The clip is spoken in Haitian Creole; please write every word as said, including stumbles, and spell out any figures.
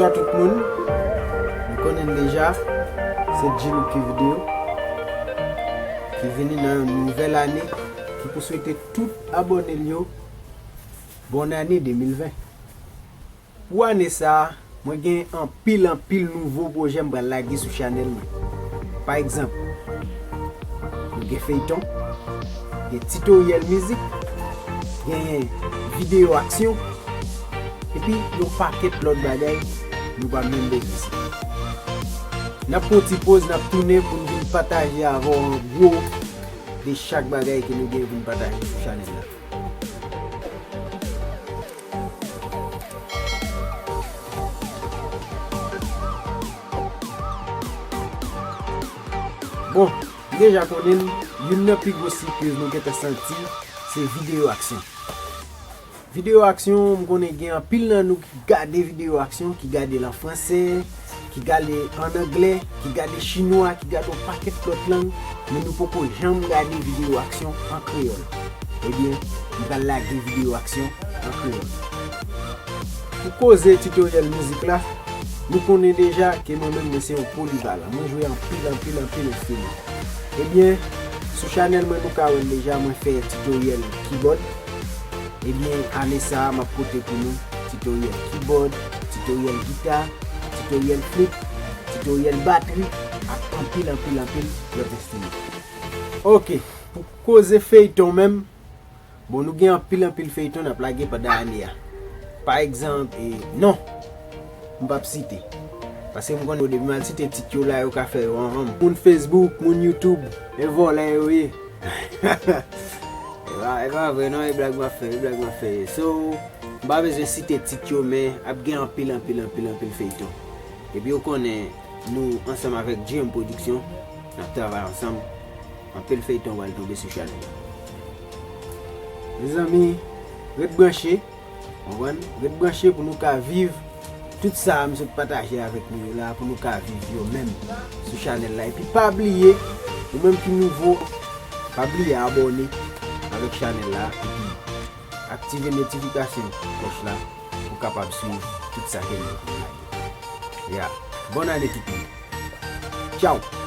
Bonswa tout moun. Nou konnen l deja, se G-Look Video ki vini nan yon nouvèl ane, ki pou swete tout abòne l yo bòn ane de mil ven. Pou ane sa a, mwen gen anpil, anpil nouvo pwojè m pral lage sou chanèl mwen. Pa egzanp, nou gen feyton, gen titoryèl mizik, genyen videyo aksyon, epi yon pakèt lòt bagay nou pa menm bezwen site. N ap pran ti poz, n ap tounen pou n vin pataje avè w an gwo de chak bagay ke nou gen pou n pataje sou chanèl la. Bon, m deja konnen l, youn nan pi gwo sipriz nou gentan santi, se videyo aksyon. Videyo aksyon, m konnen gen anpil nan nou ki gade videyo aksyon, ki gade l an fransè, ki gade an anglè, ki gade chinwa, ki gade yon pakèt lòt lang, men nou poko janm gade videyo aksyon an kreyòl. Ebyen, m pral lage videyo aksyon an kreyòl. Pou koze titoryèl mizik la, nou konnen deja ke mwen menm mwen se yon polivalan. Mwen jwe anpil, anpil, anpil enstriman. Ebyen, sou chanèl mwen nou ka wè l deja, mwen fè titoryèl kibòd. Ebyen, ane sa a, m ap pote pou nou titoryèl kibòd, titoryèl gita, titoryèl flit, titoryèl batri, ak anpil, anpil, anpil lòt enstriman. Oke, pou koze feyton menm, bon, nou gen anpil, anpil feyton n ap lage pandan ane a. Pa egzanp, e, non, m p ap site. Paske m konnen depi m al site tit yo la, yo ka fè yo anvan m. Moun Facebook, moun YouTube, e vòlè yo ye. E pa, e pa vre non, e blag m ap fè, e blag m ap fè. So, m pa bezwen site tit yo, men ap gen anpil, anpil, anpil, anpil feyton. Epi ou konnen, nou ansanm avèk G M Production, n ap travay ansanm. Anpil feyton pral tonbe sou chanèl la. Mezanmi, ret branche, konprann? Ret branche pou nou ka viv tout sa a m sot pataje avèk nou yo la, pou nou ka viv yo menm sou chanèl la. Epi pa bliye, ou menm ki nouvo, pa bliye abòne avèk chanèl la, epi aktive notifikasyon klòch la pou kapab swiv tout sa ke nou ap lage. Ya, bòn ane tout moun. Tchaw!